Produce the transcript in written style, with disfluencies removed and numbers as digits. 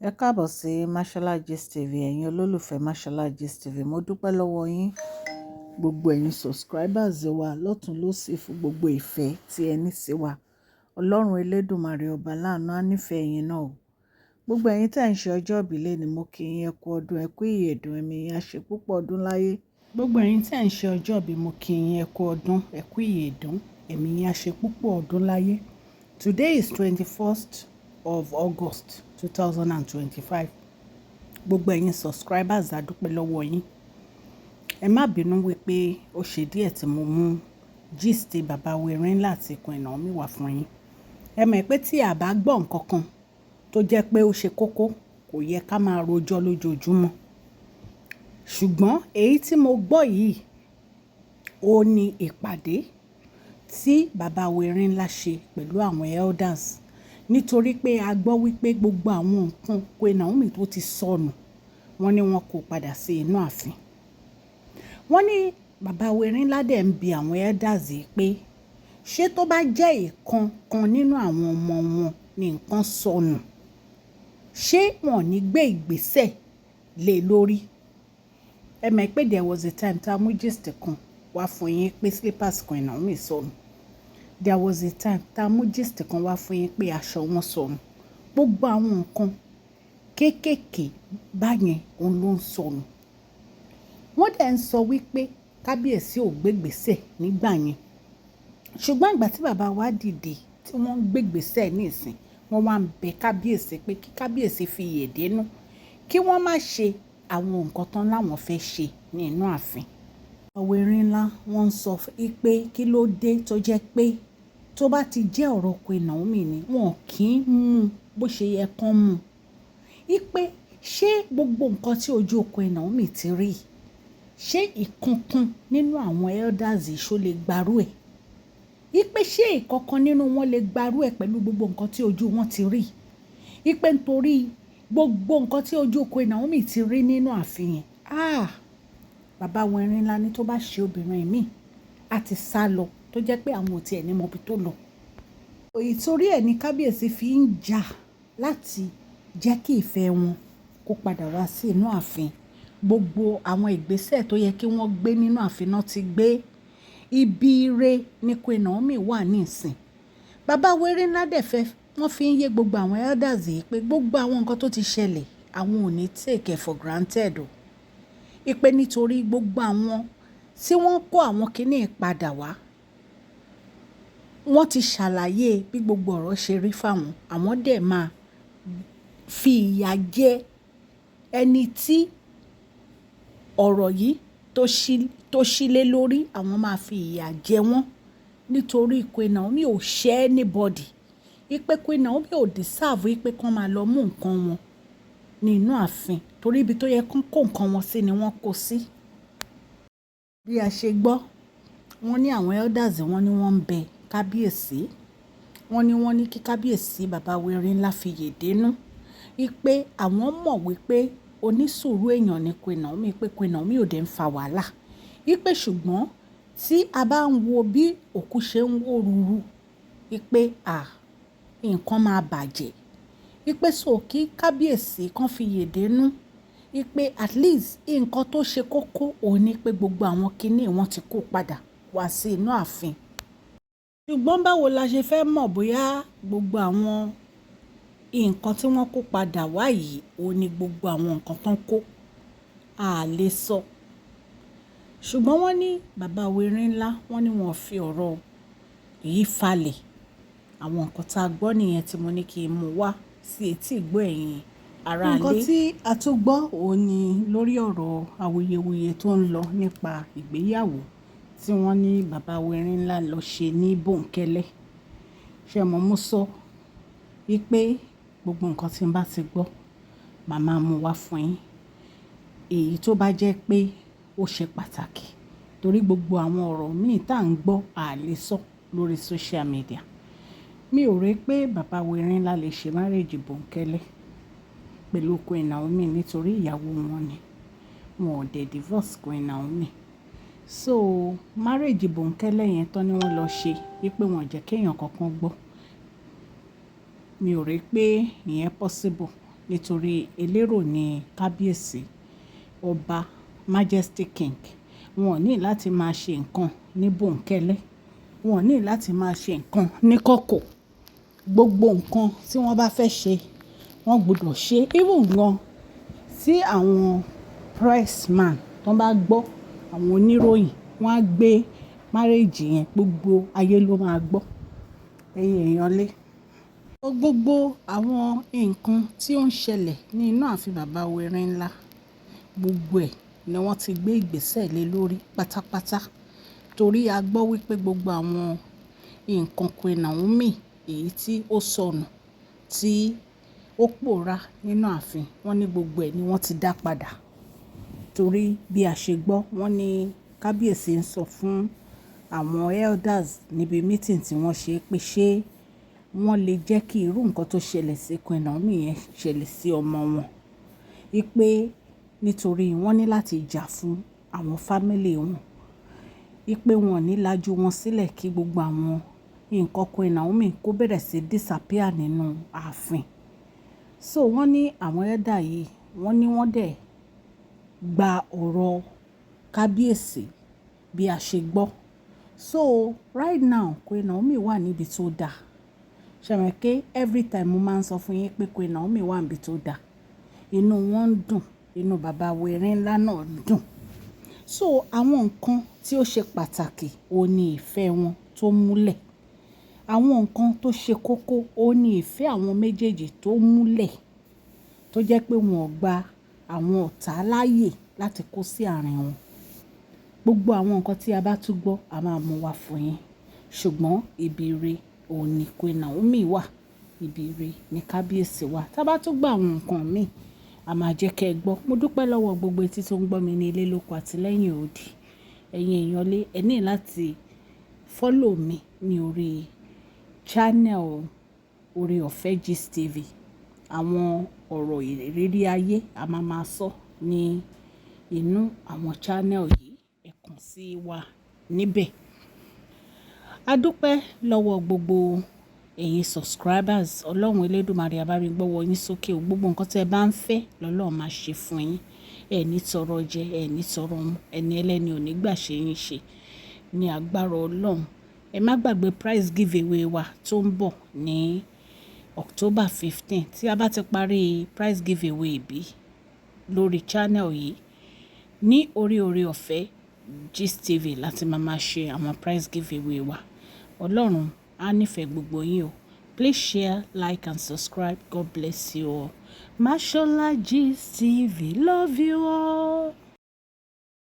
Ẹ káàbọ̀ sí Mashola Gist TV. Ẹ̀yin olólùfẹ́ Mashola Gist TV, mo dúpẹ́ lọ́wọ́ yín, gbogbo ẹ̀yin subscribers wa lọ́tún lósì, fún gbogbo ìfẹ́ tí ẹ ní sí wa. Ọlọ́run Elédùmarè ọba láàánú á nífẹ̀ẹ́ yín náà o. Gbogbo ẹ̀yin tí ẹ̀ ń ṣe ọjọ́ ìbí lónìí, mo kí yín, ẹ kú ọdún, ẹ kú ìyèdún, ẹ̀mí yín á ṣe púpọ̀ ọdún láyé. Gbogbo ẹ̀yin tí ẹ̀ ń ṣe ọjọ́ ìbí, mo kí yín, ẹ kú ọdún, ẹ kú ìyèdún, ẹ̀mí yín á ṣe púpọ̀ ọdún láyé. Today is 21st of August 2025. Gbogbo ẹ̀yin subscribers, a dúpẹ́ lọ́wọ́ yín. Ẹ má bínú wípé ó ṣe díẹ̀ tí mo mú gist bàbá Erin àti Queen Naomi wá fún yín. Ẹ mọ̀ pé tí a bá gbọ́ nǹkan kan tó jẹ́ pé ó ṣe kókó, kò yẹ ká máa rojọ́ lójoojúmọ́. Ṣùgbọ́n èyí tí mo gbọ́ yìí, ó ní ìpàdé tí bàbá Erin ńlá ṣe pẹ̀lú àwọn elders, nítorí pé a gbọ́ wípé gbogbo àwọn nǹkan Queen Naomi tó ti sọnù, wọ́n ní wọ́n kó padà sí inú ààfin. Wọ́n ní bàbá Erin ńlá dẹ̀ ń bi àwọn elders yìí pé ṣé tó bá jẹ́ ìkan kan nínú àwọn ọmọ wọn ní nǹkan sọnù, ṣé wọn ò ní gbé ìgbésẹ̀ lé lórí? Ẹ mọ̀ pé there was a time tá a mú gist kan wá fún yín pé slippers Queen Naomi sọnù. There was a time tá a mú gist kan wá fún yín pé aṣọ wọn sọnù. Gbogbo àwọn nǹkan kéékèèké báyẹn, òun ló ń sọnù. Wọ́n dẹ̀ ń sọ wípé kábíyèsí ò gbégbèsè nígbà yẹn. Ṣùgbọ́n ìgbà tí bàbá wa dìde, tí wọ́n ń gbégbèsè nísìn, wọ́n wá ń bẹ kábíyèsí pé kí kábíyèsí fi iyè dénú, kí wọ́n má ṣe àwọn nǹkan tán láwọn fẹ́ ṣe ní inú ààfin. Àwọn Erin ńlá, wọ́n ń sọ pé kí ló dé tó jẹ́ pé tó bá ti jẹ́ ọ̀rọ̀ Queen Naomi ni, wọn kì í mú bó ṣe yẹ kán mú. Wípé ṣé gbogbo nǹkan tí ojú Queen Naomi ti rí, ṣé ìkankan nínú àwọn elders yìí ṣó lè gbarú ẹ̀? Wípé ṣé ìkankan nínú wọn lè gbarú ẹ̀ pẹ̀lú gbogbo nǹkan tí ojú wọn ti rí? Wípé nítorí gbogbo nǹkan tí ojú Queen Naomi ti rí nínú ààfin yẹn, ah, bàbá wọn Erin ńlá ní tó bá ṣe obìnrin míì, á ti sá lọ, tó jẹ́ pé àwọn ò tí ẹ̀ ní mọ ibi tó lọ. Ìtorí ẹ̀ ní kábíyèsí fi ń jà láti jẹ́ kí ìfẹ́ wọn kó padà wá sí inú ààfin. Gbogbo àwọn ìgbésẹ̀ tó yẹ kí wọ́n gbé nínú ààfin náà ti gbé. Ibi ire ní Queen Naomi wà nísìn. Bàbá wa Erin ńlá dẹ̀ fẹ́ wọ́n fi ń yé gbogbo àwọn elders yìí pé gbogbo àwọn nǹkan tó ti ṣẹlẹ̀, àwọn ò ní take it for granted o. Wípé nítorí gbogbo àwọn tí wọ́n kó àwọn kíní padà wá, wọ́n ti ṣàlàyé bí gbogbo ọ̀rọ̀ ṣe rí fáwọn. Àwọn dẹ̀ máa fi ìyà jẹ ẹni tí ọ̀rọ̀ yìí tó ṣí lé lórí. Àwọn máa fi ìyà jẹ wọ́n nítorí Queen Naomi ò ṣẹ́ anybody. Wípé Queen Naomi ò deserve wípé kí wọ́n máa lọ mú nǹkan wọn nínú ààfin, torí ibi tó yẹ kí wọ́n kó nǹkan wọn sí ni wọ́n kó sí. Bí a ṣe gbọ́, wọ́n ní àwọn elders, wọ́n ní wọ́n ń bẹ kábíyèsí. Wọ́n ní kí kábíyèsí bàbá wa Erin ńlá fi yè dénú. Wípé àwọn mọ̀ wípé onísùúrù èèyàn ni Queen Naomi, pé Queen Naomi ò dẹ̀ ń fa wàhálà. Wípé ṣùgbọ́n tí a bá ń wo bí òkú ṣe ń wó ruru, wípé à, nǹkan máa bàjẹ́. Wípé so kí kábíyèsí kan fi yè dénú. Wípé at least nǹkan tó ṣe kókó òun ní pé gbogbo àwọn kíní wọn ti kó padà wá sí inú ààfin. Ṣùgbọ́n báwo la ṣe fẹ́ mọ̀ bóyá gbogbo àwọn nǹkan tí wọ́n kó padà wá yìí, òun ní gbogbo àwọn nǹkan tó ń kó? A lè sọ. Ṣùgbọ́n wọ́n ní bàbá wa Erin ńlá, wọ́n ní wọ́n fi ọ̀rọ̀ yìí falẹ̀. Àwọn nǹkan tí a gbọ́ nìyẹn tí mo ní kí n mú wá sí etí ìgbọ́ ẹ̀yin ará Nǹkan ilé. tí a tún gbọ́ òun ní lórí ọ̀rọ̀ awuyewuye tó ń lọ nípa ìgbéyàwó tí wọ́n ní bàbá wa Erin ńlá lọ ṣe ní bòńkẹ́lẹ́. Ṣé mo mú sọ wípé gbogbo nǹkan tí n bá ti gbọ́, màá máa mú wá fún yín. Èyí tó bá jẹ́ pé ó ṣe pàtàkì, torí gbogbo àwọn ọ̀rọ̀ míì tí à ń gbọ́, a lè sọ lórí social media. Mi ò rí pé bàbá wa Erin ńlá lè ṣe marriage bòńkẹ́lẹ́ pẹ̀lú Queen Naomi, nítorí ìyàwó wọn ni. Wọn ò dẹ̀ divorce Queen Naomi. So marriage bòńkẹ́lẹ́ yẹn tán ni wọ́n lọ ṣe, wípé wọ́n jẹ́ kí èèyàn kankan gbọ́. Mi ò rí pé ìyẹn possible. Nítorí elérò ni kábíyèsí ọba Majesty King. Wọn ò ní láti máa ṣe nǹkan ní bòńkẹ́lẹ́. Wọn ò ní láti máa ṣe nǹkan ní kọ̀kọ̀. Gbogbo nǹkan tí wọ́n bá fẹ́ ṣe, wọ́n gbọdọ̀ ṣe. Even gan tí àwọn press man tó bá gbọ́, àwọn oníròyìn, wọ́n á gbé marriage yẹn, gbogbo ayé ló máa gbọ́. Ẹ̀yin èèyàn lé. Gbogbo àwọn nǹkan tí ó ń ṣẹlẹ̀ ní inú ààfin bàbá wa Erinla, gbogbo ẹ̀ ni wọ́n ti gbé ìgbésẹ̀ lé lórí pátápátá. Torí a gbọ́ wípé gbogbo àwọn nǹkan Queen Naomi èyí tí ó sọnù, tí ó pòórá nínú ààfin, wọ́n ní gbogbo ẹ̀ ni wọ́n ti dá padà. Torí bí a ṣe gbọ́, wọ́n ní kábíyèsí ń sọ fún àwọn elders níbi meeting tí wọ́n ṣe pé ṣé wọ́n lè jẹ́ kí irú nǹkan tó ṣẹlẹ̀ sí Queen Naomi yẹn ṣẹlẹ̀ sí ọmọ wọn. Wípé nítorí wọ́n ní láti jà fún àwọn family wọn. Wípé wọn ò ní lajú wọn sílẹ̀ kí gbogbo àwọn nǹkan Queen Naomi kó bẹ̀rẹ̀ sí disappear nínú ààfin. So wọ́n ní àwọn elder yìí, wọ́n ní wọ́n dẹ̀ gba ọ̀rọ̀ kábíyèsí bí a ṣe gbọ́. So right now Queen Naomi wà níbi tó da. Ṣé ẹ mọ̀ pé every time mo máa ń sọ fún yín pé Queen Naomi wà níbi tó da. Inú wọn ń dùn, inú bàbá wa Erinla náà dùn. So àwọn nǹkan tí ó ṣe pàtàkì, òun ní ìfẹ́ wọn tó múlẹ̀. Àwọn nǹkan tó ṣe kókó, òun ní ìfẹ́ àwọn méjèèjì tó múlẹ̀, tó jẹ́ pé wọn ò gba àwọn ọ̀tá láàyè láti kó sí àárín wọn. Gbogbo àwọn nǹkan tí a bá tún gbọ́, a máa mú wá fún yín. Ṣùgbọ́n ibi ire òun ní Queen Naomi wà, ibi ire ní kábíyèsí wà. Tí a bá tún gbọ́ àwọn nǹkan mi, a máa jẹ́ kí ẹ gbọ́. Mo dúpẹ́ lọ́wọ́ gbogbo etí tó ń gbọ́ mi ní ilé lóko àti lẹ́yìn odi. Ẹ̀yin èèyàn lé, ẹ ní láti follow mi ní orí channel Ore Ọ̀fẹ́ Gist TV. Àwọn ọ̀rọ̀ ìrírí ayé a máa máa sọ ní inú àwọn channel yìí. Ẹ kàn sí wa níbẹ̀. A dúpẹ́ lọ́wọ́ gbogbo ẹ̀yin subscribers. Ọlọ́run Elédùmarè á bá mi gbọ́wọ́ yín sókè o. Gbogbo nǹkan tí ẹ bá ń fẹ́ lọ́lọ́run máa ṣe fún yín. Ẹ ní tọrọ jẹ, ẹ ní tọrọ mu, ẹni ẹlẹ́ni ò ní gbà ṣe yín ṣe ní agbára Ọlọ́run. Ẹ má gbàgbé prize giveaway wa tó ń bọ̀ ní October 15. Tí a bá ti parí prize giveaway bí lórí channel yìí ní orí Ore Ọ̀fẹ́ Gist TV láti máa ṣe àwọn prize giveaway wa. Ọlọ́run á nífẹ̀ẹ́ gbogbo yín o. Please share, like and subscribe. God bless you all. Mashola Gist TV love you all.